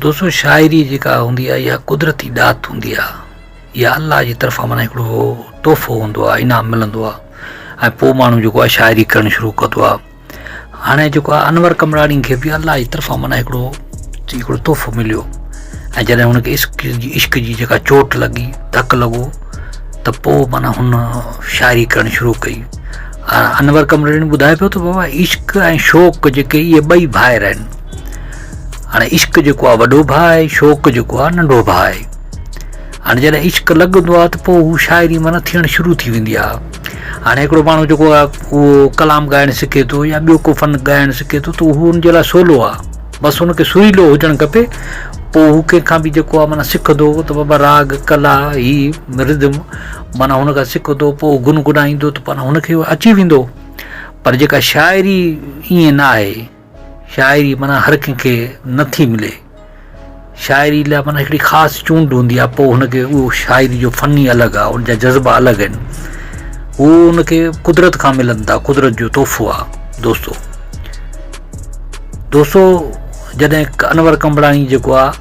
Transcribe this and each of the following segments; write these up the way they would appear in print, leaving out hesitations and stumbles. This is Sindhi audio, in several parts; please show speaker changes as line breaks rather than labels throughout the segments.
دوستو شاعري جيڪا هوندي آهي اها قدرتي ڏات هوندي آهي اها الله جي طرفان معنيٰ هڪڙو تحفو هوندو آهي انعام ملندو آهي ۽ پوء ماڻهو جيڪو آهي شاعري ڪرڻ شروع ڪندو آهي هاڻي جيڪو آهي انور قمبراڻي کي به الله جي طرفان معنيٰ هڪڙو هڪڙو تحفو مليو ۽ جڏهن هن کي عشق جي عشق جي جيڪا چوٽ لڳي ڌڪ لڳو ته پوء معنيٰ هن شاعري ڪرڻ شروع ڪئي انور قمبراڻي ٻڌائي پيو ته بابا عشق ۽ شوق جيڪي اهي ٻئي ڀائر آهن هاڻي عشق جيڪو آهي وڏو ڀاء آهي شوق جيڪو آهي ننڍو ڀاء آهي هاڻي جڏهن عشق لڳندو آهي ته پوء هو شاعري معنيٰ ٿيڻ شروع ٿي ويندي آهي هاڻي هڪڙو ماڻهو جيڪو آهي اهو ڪلام ڳائڻ سکي ٿو يا ٻيو ڪو فن ڳائڻ سکي ٿو ته هو ان جي لاء سولو آهي بس ان کي سريلو هجڻ کپي پوء هو ڪنهن کان به جيڪو آهي معنيٰ سکندو ته بابا راڳ ڪلا هي ردم معنيٰ هن کان سکندو پوء گنگنائيندو ته معنيٰ هن کي اچي ويندو پر جيڪا شاعري ائين نه آهي شاعري معنيٰ هر ڪنهن کي نه ٿي ملي. شاعري لاء معنيٰ هڪڙي خاص چونڊ هوندي آهي پوء هن کي اهو شاعري جو فن ئي الڳ آهي ان جا جذبا الڳ آهن هو ان کي قدرت کان ملن ٿا قدرت جو تحفو آهي دوستو دوستو جڏهن انور قمبراڻي جيڪو آهي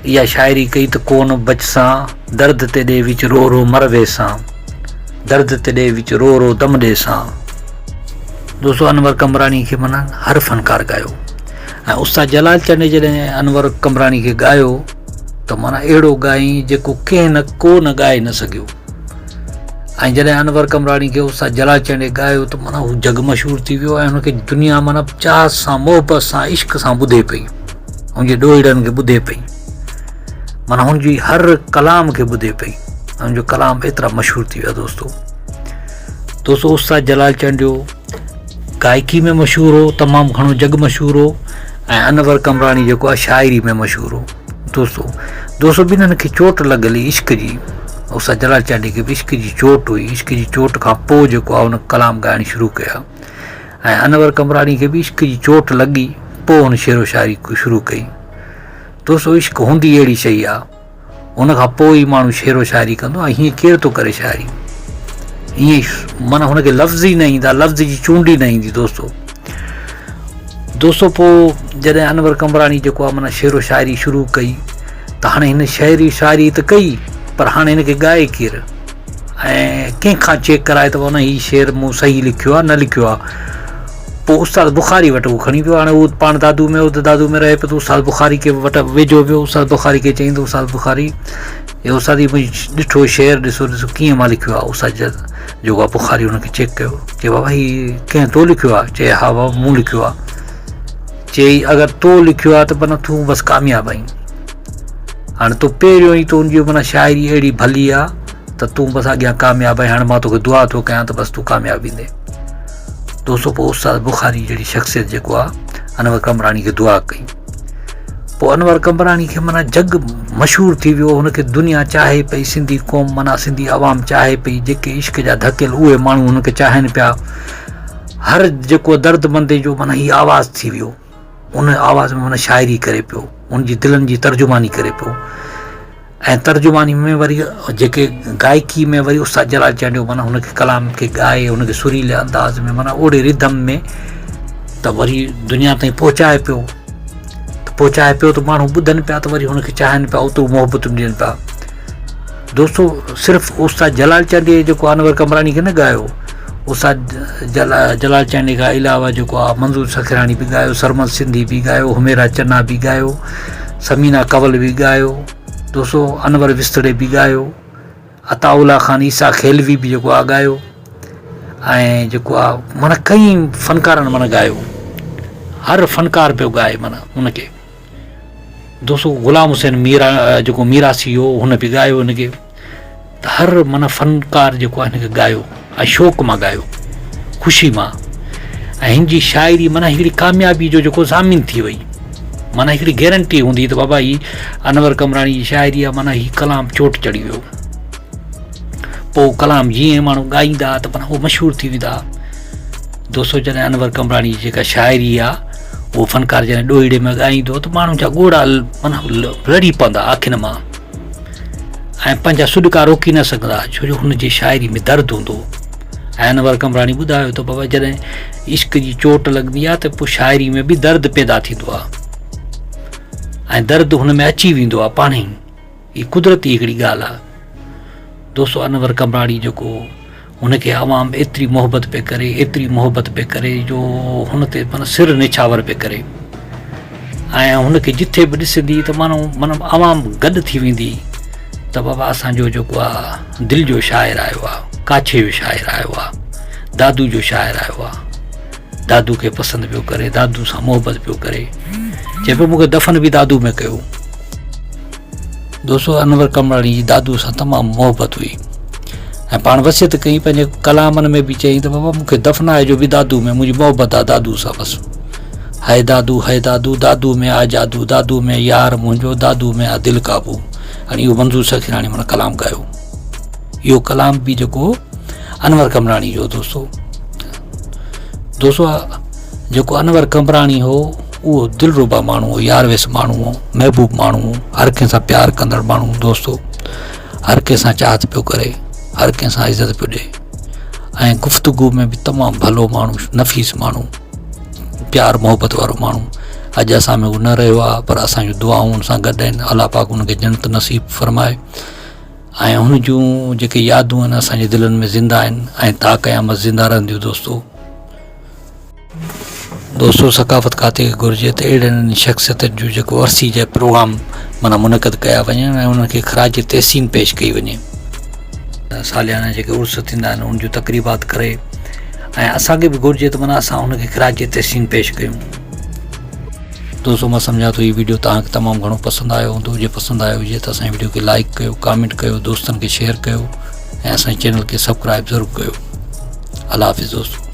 اها شاعري ڪئي ته ڪون بچسان درد تيڏي وچ رو رو مر ويسان درد تيڏي وچ رو رو دم ڏيسان. دوستو انور قمبراڻي کي معنيٰ هر فنڪار ڳايو ۽ استاد جلال چنڙي جڏهن انور قمبراڻي کي ڳايو ته معنيٰ اهڙو ڳائين جيڪو ڪنهن نه ڪو نه ڳائي نه سگهيو ۽ جڏهن انور قمبراڻي کي استاد جلال چنڙي ڳايو ته معنيٰ هو جڳ مشهور ٿي ويو ۽ هن کي دنيا معنيٰ چاهت سان محبت سان عشق سان ٻڌي پئي هن جي ڏوهيڙن کي ٻڌي پئي معنيٰ هن جي هر ڪلام کي ٻڌي پئي هن جو ڪلام ايترا مشهور ٿي ويا دوستو دوستو استاد جلال چانڊيو گائڪي ۾ مشهور هو تمام گهڻو جڳ مشهور هو ۽ انور قمبراڻي جيڪو آهي شاعري ۾ مشهور هو دوستو دوستو ٻنهن کي چوٽ لڳل هئي عشق جي استاد جلال چانڊيي کي به عشق جي چوٽ هئي عشق جي چوٽ کان پوء جيڪو آهي هن ڪلام ڳائڻ شروع ڪيا ۽ انور قمبراڻي کي به عشق جي چوٽ لڳي پوء هن شعر و شاعري شروع ڪئي دوستو عشق هوندي اهڙي شيء آ ان کان پوء ئي ماڻهو شعر و شاعري ڪندو آ هيئن ڪير ٿو ڪري شاعري ائين معنيٰ هن کي لفظ ئي نه ايندا لفظ جي چونڊ ئي نه ايندي دوستو دوستو پوء جڏهن انور قمبراڻي جيڪو آ معنيٰ شعر و شاعري شروع ڪئي ته هاڻي هن شعري شاعري ته ڪئي پر هاڻي هن کي ڳائي ڪير ۽ ڪنهن کان چيڪ ڪرائي ته هي شعر مون صحيح لکيو آهي نه لکيو آهي پوء استاد بخاري وٽ هو کڻي ويو هاڻي هو پاڻ دادو ۾ هو ته دادو ۾ رهي پيو ته استاد بخاري کي وٽ ويجهو ويو استاد بخاري کي چيائين ته استاد بخاري هي استاد هي مون ڏٺو شعر ڏسو ڏسو ڪيئن مان لکيو آهي استاد جيڪو آهي بخاري هن کي چيڪ ڪيو چي بابا هي ڪنهن تو لکيو آهي چي ها بابا مون لکيو آهي چي اگر تو لکيو آهي ته معنيٰ تون بس ڪامياب آهين هاڻي تو پهريون ئي تنهنجي معنيٰ شاعري اهڙي ڀلي آ ته تون بس اڳيان ڪامياب آهين هاڻي مان توکي دعا ٿو ڪيان ته بس تون ڪامياب ويندين دوستو پوء استاد بخاري جهڙي شخصيت جيڪو آ انور قمبراڻي کي دعا ڪئي پوء انور قمبراڻي کي معنيٰ جڳ مشهور ٿي ويو هن کي دنيا چاهي پئي سنڌي قوم معنيٰ سنڌي عوام چاهي پئي جيڪي عشق جا ڌڪيل اهي ماڻهو هن کي چاهين پيا هر جيڪو درد مندي جو معنيٰ هي آواز ٿي ويو ان آواز ۾ معنيٰ شاعري ڪري پيو، ان جي دلن جي ترجماني ڪري پيو ۽ ترجماني ۾ وري جيڪي گائڪي ۾ وري استاد جلال چانڊيو معنيٰ هن کي ڪلام کي ڳائي هن کي سريلي انداز ۾ معنيٰ اوڙي رڌم ۾ ته وري دنيا تائين پهچائي پيو ته پهچائي پيو ته ماڻهو ٻڌن پيا ته وري هن کي چاهن پيا اوترو محبتون ڏين پيا دوستو صرف استاد جلال چانڊيي جيڪو انور قمبراڻي کي نه ڳايو استاد جلال چانڊيي کان علاوه جيڪو آ منظور سکراڻي به ڳايو سرمد سنڌي به ڳايو حميرا چنا به ڳايو سمينا ڪول به ڳايو دوستو انور وستڙي به ڳايو عطا الله خان عيسيٰ خيلوي به جيڪو آ ڳايو ۽ جيڪو آ معنيٰ ڪئي فنڪارن معنيٰ ڳايو هر فنڪار پيو ڳائي معنيٰ ان کي دوستو غلام حسين ميرا جيڪو ميراسي هو هن به ڳايو هن کي ته هر معنيٰ فنڪار جيڪو آهي هن کي ڳايو ۽ شوق مان ڳايو خوشي مان ۽ هن جي شاعري معنيٰ هڪڙي ڪاميابي جو جيڪو ضامن ٿي وئي معنيٰ هڪڙي گيرنٽي هوندي ته بابا هي انور قمراڻي جي شاعري آهي معنيٰ هي ڪلام چوٽ چڙهي ويو پوء ڪلام جيئن ماڻهو ڳائيندا ته معنيٰ هو مشهور ٿي ويندا دوستو جڏهن انور قمبراڻي جي جيڪا شاعري آ اهو فنڪار جڏهن ڏوهيڙي ۾ ڳائيندو ته ماڻهن جا ڳوڙها معنيٰ لڙي پوندا اکين مان ۽ پنهنجا سڏڪا روڪي نه سگهندا ڇو جو هن جي شاعري ۾ درد هوندو ۽ انور قمبراڻي ٻڌايو ته بابا جڏهن عشق جي چوٽ لڳندي آ ته پوء شاعري ۾ به درد پيدا ٿيندو آ. ۽ درد هن ۾ اچي ويندو آهي پاڻ ئي. هي قدرتي هڪڙي ڳالهه آهي. دوستو انور قمبراڻي جيڪو هن کي عوام ايتري محبت پئي ڪري ايتري محبت پئي ڪري جو هن تي معنيٰ سر نڇاور پئي ڪري ۽ هن کي جٿي به ڏسندي ته معنيٰ معنيٰ عوام گڏ ٿي ويندي ته بابا اسان جو جيڪو آ دل جو شاعر آيو آ ڪاڇي جو شاعر آيو آ دادو جو شاعر آيو آ دادو کي پسند پيو ڪري دادو سان محبت پيو ڪري چئي پيو مونکي دفن به دادو ۾ ڪيو دوستو انور قمبراڻي جي دادو سان تمام محبت هئي ۽ پاڻ وصيت ڪئي پنهنجي ڪلامن ۾ به چيائين ته بابا مونکي دفنائجو به دادو ۾ منهنجي محبت آ دادو سان بس هاء دادو هاء دادو دادو ۾ آ جادو دادو ۾ يار منهنجو دادو ۾ آ دل قابو هاڻي اهو منظور سخيراڻي معنيٰ ڪلام ڳايو اهو ڪلام به جيڪو انور قمبراڻي جو دوستو دوستو جيڪو انور قمبراڻي هو اهو دلربا ماڻهو هو يار ويس ماڻهو هو محبوب ماڻهو هو هر ڪنهن سان پيار ڪندڙ ماڻهو دوستو هر ڪنهن سان چاهت پيو ڪري هر ڪنهن سان عزت پيو ڏي ۽ گفتگو ۾ به تمام ڀلو ماڻهو نفيس ماڻهو پيار محبت وارو ماڻهو اڄ اسان ۾ هو نه رهيو آهي پر اسان جون دعائون ان سان گڏ آهن الله پاڪ ان کي جنت نصيب فرمائي ۽ هن جون جيڪي يادون آهن اسان جي دلن ۾ زنده آهن ۽ تا قيامت زنده رهنديون دوستو. دوستو ثقافت کاتي کي گهرجي ته اهڙين شخصيتن جون جيڪو ورسي جا پروگرام معنيٰ منعقد ڪيا وڃن ۽ انهن کي خراج تحسين پيش ڪئي وڃي. ساليانه جيڪي عرس ٿيندا آهن ان جون تقريبات ڪري ۽ اسان کي به گهرجي ته معنيٰ اسان ان کي خراج تحسين پيش ڪيون. دوستو مان سمجهان ٿو هي ويڊيو توهان کي تمام گهڻو پسند آيو هوندو جي پسند آيو هجي ته اسان جي ويڊيو کي لائڪ ڪيو ڪامينٽ ڪيو دوستن کي شيئر ڪيو ۽ اسان جي چينل کي سبسڪرائب ضرور ڪيو الله حافظ دوستو.